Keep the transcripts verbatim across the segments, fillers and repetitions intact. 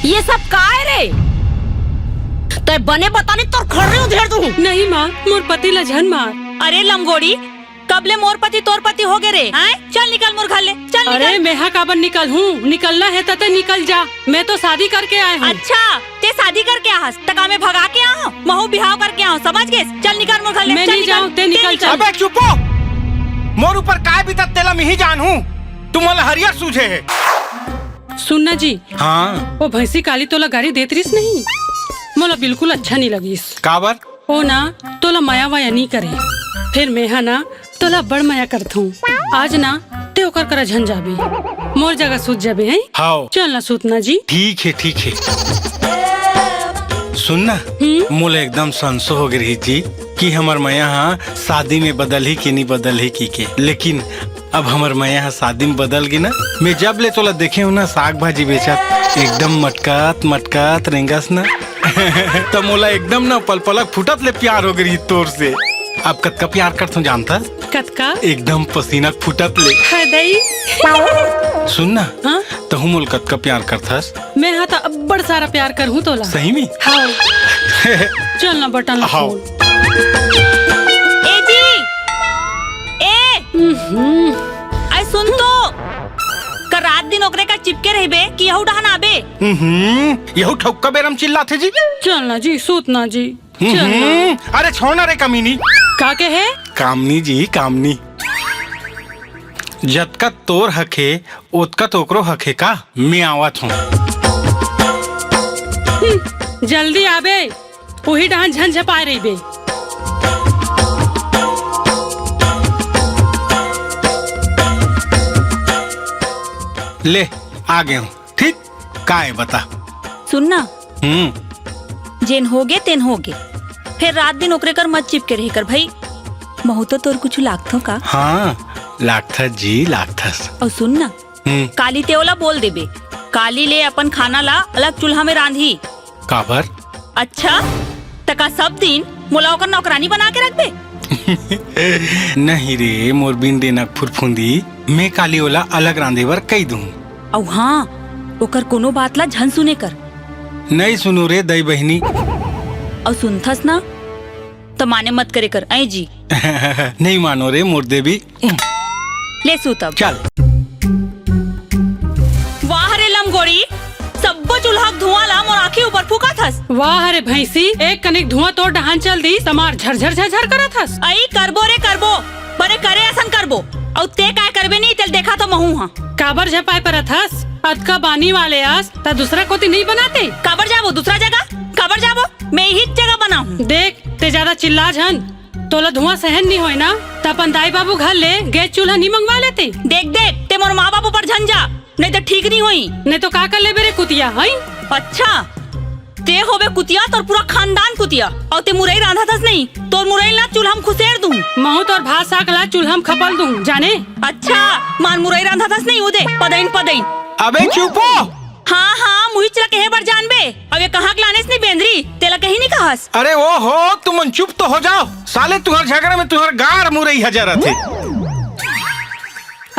ये सब काय रे? तैं बने बता नहीं, तोर खर्री उधेड़ दूं। नहीं माँ, मोर पति ला झन मार। अरे लंगोड़ी, कब ले मोर पति तोर पति हो गे रे? हैं? चल निकल मोर घर ले, चल अरे निकल। मेहा काबर निकल हूँ? निकलना हे त तैं निकल जा, मैं तो शादी करके आए हूँ। अच्छा, तैं शादी करके आहस, त का मैं भगा के आहूँ? महूँ बिहाव करके आहूँ, समझ गेस? चल निकल मोर घर ले, मैं चल नहीं निकल, जाऊँ, तैं तैं निकल निकल। जा। अबे चुपो, मोर ऊपर काय बीतत तेला मिही जान हूँ, तुमन ला हरियर सूझे हे। सुन ना जी, हाँ। वो भैंसी काली तोला गारी देत रिस नहीं, मोला बिल्कुल अच्छा नहीं लगिस। काबर? ओ ना, तोला मया वया नी करे। फेर मेहा ना, तोला बड़ मया करथूं। आज ना, तैं ओकर करा झन जाबे। मोर जगह सूत जाबे, हैं? हाव। चल ना सूत ना जी। ठीक हे, ठीक हे। सुन ना, हम्म? मोला एकदम संसो हो गे रहिस जी कि हमर मया हा शादी में बदलही कि नी बदलही कहिके। लेकिन अब हमर मया ह शादी में बदल गे ना। मैं जब ले तोला देखे हूँ ना, साग भाजी बेचत, एकदम मटकत मटकत रेंगस ना। त मोला एकदम ना पलपलक फुटत ले प्यार हो गे रहिस तोर से। अब कतका प्यार करथूं जानथस? कतका? एकदम पसीना फुटत ले। हाय दई। सुन ना, हाँ? तहूँ मोला कतका प्यार करथस? मैं हा त अब्बड़ सारा प्यार करहूँ तोला। सही में? हाँ। चल ना बटन ला हाव। खोल। ए जी, ए, हम्म। अरे सुन तो, का रात दिन ओकरे कर चिपके रहिबे कि यहू डहन आबे? हम्म, यहू ठौका बेरा म चिल्लाथे जी। चल ना जी, सूत ना जी। चल ना। हम्म, अरे छोड़ ना रे कमीनी। का कहे? कामनी जी, कामनी। जतका तोर हक हे, ओतका तो ओकरो हक हे का? मैं आवत हूँ। हम्म, जल्दी आबे, उही डहन झन झपाए रहिबे। ले, आ गे हूँ। ठीक, काय बता? सुन ना, हम्म। जेन होगे, तेन होगे। फेर रात दिन ओकरे कर मत चिपके रहे कर भई। महूँ तो तोर कुछु लागथों का? हाँ, लागथस जी, लागथस। अउ सुन ना, हम्म। काली ते ओला बोल देबे, काली ले अपन खाना ला अलग चूल्हा में रांधही। काबर? अच्छा, त का सब दिन मोला ओकर नौकरानी बना के रखबे? नहीं रे, मोर बिन डेनक फुरफुंदी, मैं काली ओला अलग रांधे बर कहि दूँ। अउ हाँ, ओकर कोनो बात ला झन सुने कर। नहीं सुनूँ रे दई बहिनी। अउ सुनथस ना, त माने मत करे कर, अई जी। नहीं मानों रे मोर देवी। ले सूत अब। चल। वाह रे लमगोड़ी, सब्बो चूल्हा के धुआं ला मोर आँखी ऊपर फूंकत हस। वाह रे भैंसी, एक कनिक धुआं तोर डहान चल दिस, त मार झरझर झरझर करत हस। अई करबो रे करबो, बने करे असन करबो। अउ ते काय करबे नहीं, तेल देखा तो महूं हां। काबर झपाए परत हस? अतका बानी वाले अस, त दूसरा कोती नहीं बनाते? काबर जाबो दूसरा जगह? काबर जाबो? मैं इही जगह बनाहूं। देख, ते ज्यादा चिल्ला झन। तोला धुआं सहन नी होय ना, त अपन दाई बाबू घर ले गैस चूल्हा नी मंगवा लेते? देख, देख, ते मोर माँ बाप ऊपर झन जा, नहीं त ठीक नी होई। नहीं तो का कर लेबे रे कुतिया, हई? अच्छा, ते होबे कुतिया, तोर पूरा खानदान कुतिया। अउ ते मुरई रांधत हस नहीं, तोर मुरई ला चूल्हा म खुसेर दूं। महूं तोर भात साग ला चूल्हा म खपल दूं, जाने? अच्छा, मार मुरई रांधत हस नहीं, उदे, पदइन, पदइन। अबे चुपो। हाँ, हाँ, मुहिच ला कहे बर जानबे। अब ये कहाँ के लानेस नहीं बेंदरी, तेला कहीं नहीं कहस। अरे ओ हो, तुमन चुप तो हो जाओ। साले तुहर झगड़ा में तुहर गार मुरई ह जरत हे।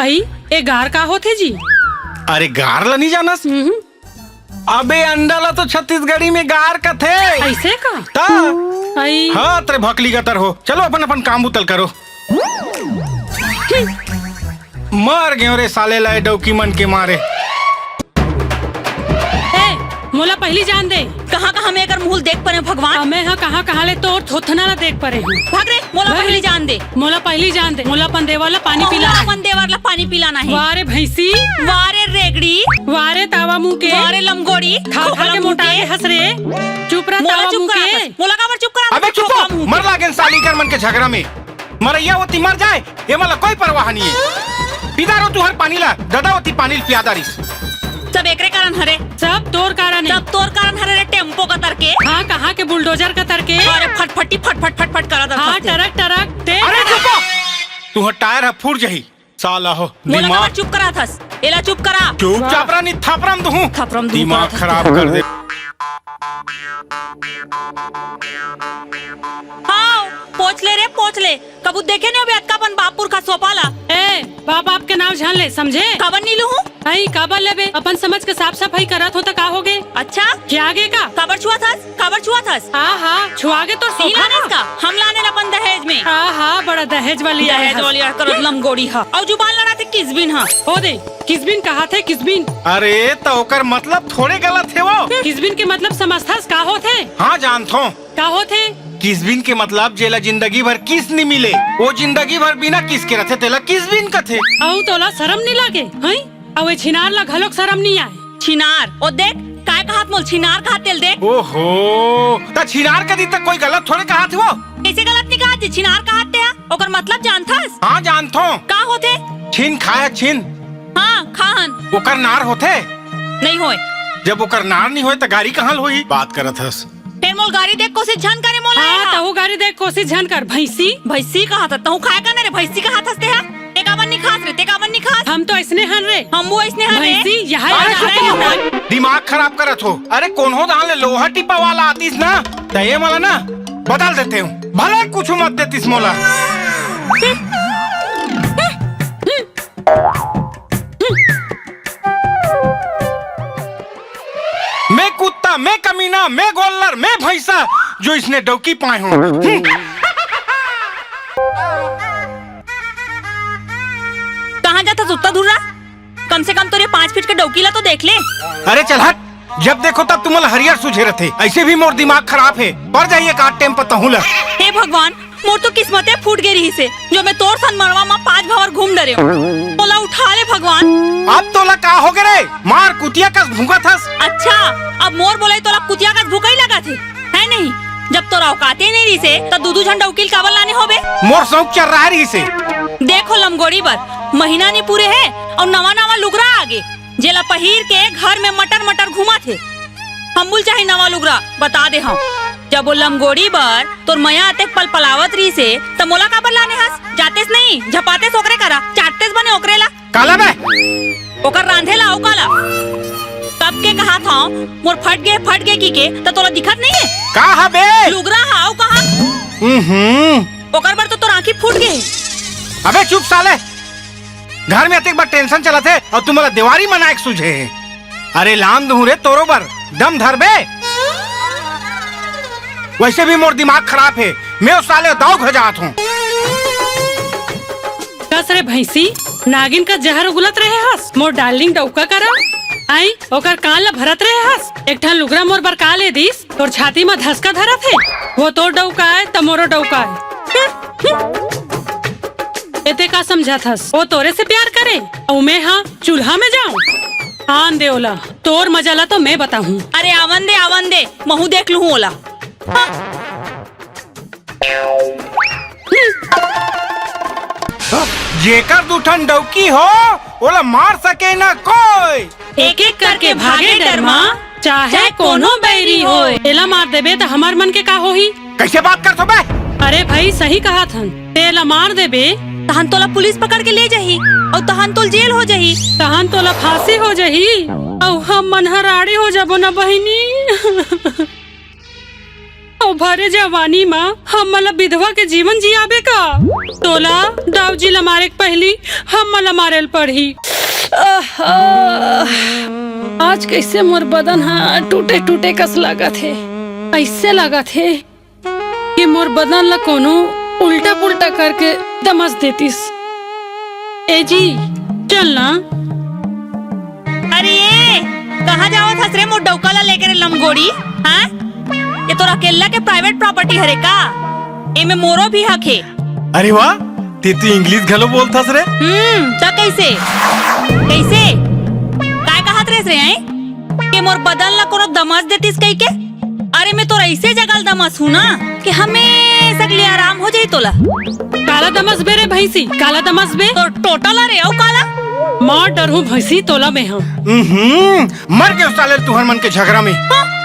अई, ए गार का होथे जी? अरे गार ला नहीं जानस? हम्म। अबे अंडा ला तो छत्तीसगढ़ी में गार कथे। ऐसे का? ता। अई। हाँ, तेरे भकली गतर हो। चलो अपन अपन काम बुतल करो। मर गेंव रे साले ला ए डौकी मन के मारे। ए, मोला पहिली जान दे। कहाँ कहाँ मैं एकर मुंह देख परे हूँ भगवान। अ, मैं ह कहाँ कहाँ ले तोर थोथना ला देख परे हूँ। भाग रे, मोला भाग पहिली रे। जान दे। मोला पहिली जान दे। मोला अपन देवर ला पानी मोला पिला। अपन देवर ला पानी पिलाना है। वाह रे भैंसी। वाह रे रेगड़ी। वाह रे तावा मुंह के। वाह रे लमगोड़ी। खा खा खोखला के मुंह मोटा के। गे हस रे। चुप रह मोला तावा चुप मुंह करा के। दस। मोला काबर चुप करा अबे दस? चुप खोखला हो, मुंह के। मर लागेन साली कर मन के झगड़ा में। मरैया होती मर जाए, ये मला कोई परवाह नहीं है। पीदा रो तुहर पानी ला, ददा होती पानी पियादा रिस। सब एकरे कारण हरे। सब तोर कारण है। सब तोर कारण हरे रे, टेम्पो का तरके। हाँ, कहाँ के बुलडोजर का तरके। अरे फटफटी फटफट फटफट करा दा हाँ, फटफटी। टरक टरक, ते अरे टरक। चुप हो! तुहर टायर ह फूट जही, साला हो। मोला दिमाग काबर चुप करा थस? एला चुप करा। चुपचाप रह, नहीं थपरम दूं। थपरम दूं दिमाग करत हस खराब तू। कर दे। हाँ, पोछ ले रे, पोंछ ले। कभू देखे नइ होबे अतका अपन बाप पुरखा सोपा ला। ए, बाप बाप के नाव झन ले, समझे? काबर नइ लूहूं? अई, काबर लेबे? अपन समझ के साफ सफाई करत हों त का होगे? अच्छा? खियागे का? काबर छुअत हस? काबर छुअत हस? हाँ, हाँ, छुआगे तोर सोफा ला। का? हम लानेन अपन दहेज में। हाँ, हाँ, बड़ा दहेज वाली आय हस। दहेज वाली आय करत लमगोड़ी ह। अउ जुबान लड़ाथे किसबिन ह। ओ दे, किसबिन कहाथे, किसबिन। अरे, त ओकर मतलब थोड़े गलत हे वो। किसबिन के मतलब समझथस का होथे? हाँ, जानथों। का होथे? किसबिन के मतलब जेला जिंदगी भर किस नइ मिले, वो जिंदगी भर बिना किस के रथे, तेला किसबिन कथे। अउ तोला सरम नइ लागे, हई? अउ ए छिनार ला घलोक सरम नइ आय। छिनार, ओ देख, काय कहात मोला छिनार कहात तेला देख। ओहो, त छिनार कहिथे त कोई गलत थोड़े कहात हे वो। कइसे गलत नइ कहात हे, छिनार कहात हे? ओकर मतलब जानथस? हाँ, जानथों। का होथे? छिन खाय, छिन। हाँ, खाहन। ओकर नार होथे? नइ होय। जब ओकर नार नइ होय, त गारी कहाँ ले होही? बात करत हस। फेर मोला गारी दे के कोशिश झन करे मोला। हाँ, तहूँ गारी दे के कोशिश झन कर, भैंसी। भैंसी कहाथस, तहूँ खाय का ना रे, भैंसी कहाथस तेहा। ते काबर नइ खास रे, ते काबर नइ खास? हम तो अइसने हन रे। हमू अइसने हन रे। भैंसी, यहाँ अरे, यहाँ चुप रहो। दिमाग खराब करत हो। अरे, कोनो दान ले लोहा टिपा वाला आतिस ना, त ए मोला ना बदल देतेंव। भले कुछु मत देतिस मोला। मैं कुत्ता, मैं कमीना, मैं गोल्लर, मैं भैंसा, जो इसने डौकी पाए हूँ। हम्म। कहाँ जाथस सुत्ता धुर्रा? कम से कम तोर ए पाँच फीट के डौकी ला तो देख ले। अरे चल हट, जब देखो तब तुम हरियर सूझे रथे। अइसे भी मोर दिमाग खराब हे, पर जाही एक आध टेम पर तहूँ ला। हे भगवान, मोर तो किस्मते फूट गे रिहिसे, जो मैं तोर सन मड़वा म पाँच भंवर घूम डरेंव। मोला उठा ले भगवान। अब तोला का होगे रे? मार कुतिया कस भूंकत हस। अच्छा, अब मोर बोलई तोला कुतिया कस भूंकई लगत हे, हे नहीं? जब तोर औकाते नइ रिहिसे, त दू दू झन डौकी ल काबर लाने होबे? मोर सौंक चर्राय रिहिसे। देखो लमगोड़ी बर, महीना नइ पूरे हे अउ नवा नवा लुगरा आगे। जेला पहिर के घर में मटर मटर घूमत हे। हमू ल चाही नवा लुगरा, बता दे हंव। जब ओ लमगोड़ी बर तोर मया अतेक पलपलावत रिहिसे, त मोला काबर लाने हस? जातेस नहीं, झपातेस ओकरे करा, चाटतेस बने ओकरे ला। काला बे? ओकर रांधे ला अउ काला? कब के कहात हंव, मोर फट गे, फट गे किके, त तोला दिखत नइ हे? का हबे? लुगरा ह, अउ कहा? हम्म। ओकर बर तो तोर आँखी फूट गे हे। अबे चुप साले, घर में अतेक बड़ tension चलत हे अउ तुमन ला देवारी मनाए के सूझे हे। अरे लान दूं रे तोरो बर, दम धरबे। वइसे भी मोर दिमाग खराब हे, मैं ओ साले दाव घजात हंव। कस रे भैंसी, नागिन कस जहर उगलत रहे हस, मोर darling डौका करा। आई, ओकर कान ला भरत रहे हस, एक ठन लुगरा मोर बर का ले दिस? तोर छाती म धसका धरत हे, वो तोर डौका आय, त मोरो डौका आय। एते का समझत हस? वो तोरे से प्यार करे, अउ मैं हा चूल्हा में जाऊं? आन दे ओला, तोर मजा ला तो मैं बताहूं। अरे आवन दे, आवन दे, महू देख लूं ओला। जेकर दू ठन डौकी हो, ओला मार सके ना कोई। एक एक करके भागे डरमा, चाहे कोनो बैरी होय। एला मार देबे त हमर मन के का होही? कइसे बात करथो बे? अरे भाई, सही कहत हन। तेला मार देबे, तहन तोला पुलिस पकड़ के ले जाही, अउ तहन तोल जेल हो जाही। तहन तोला फांसी हो जाही, अउ हमन ह राड़ी हो जाबो ना बहिनी। अउ भरे जवानी म हमन ला विधवा के जीवन जियाबे का? तोला दाऊजी ला मारे के पहिली हमन ला मारे ल पड़ही। आहा, आज कइसे मोर बदन ह टूटे टूटे कस लागत हे। अइसे लागत हे कि मोर बदन ला कोनो उल्टा पुल्टा करके दमस देतिस। ए जी, चल ना। अरे, कहाँ जावत हस रे मोर डौका ला लेके रे लमगोड़ी? हाँ? ये तोर अकेल्ला के private property हरे का? एमे मोरो भी हक हे। अरे वाह, ते तो English घलो बोलथस रे। हम्म, त कइसे? कइसे? काय कहत रेहेस रे, हैं? के मोर बदन ला कोनो दमस देतिस कहिके? अरे, मैं तोर अइसे जगह ल दमसहूं ना कि हमेशा के लिए आराम हो जाही तोला। काला दमसबे रे भैंसी, काला दमसबे? तोर टोटा ला रे, अउ काला? मार डरहूं भैंसी तोला मैं हा। उहुं, मर गे ओ साले तुहर मन के झगरा में। हाँ,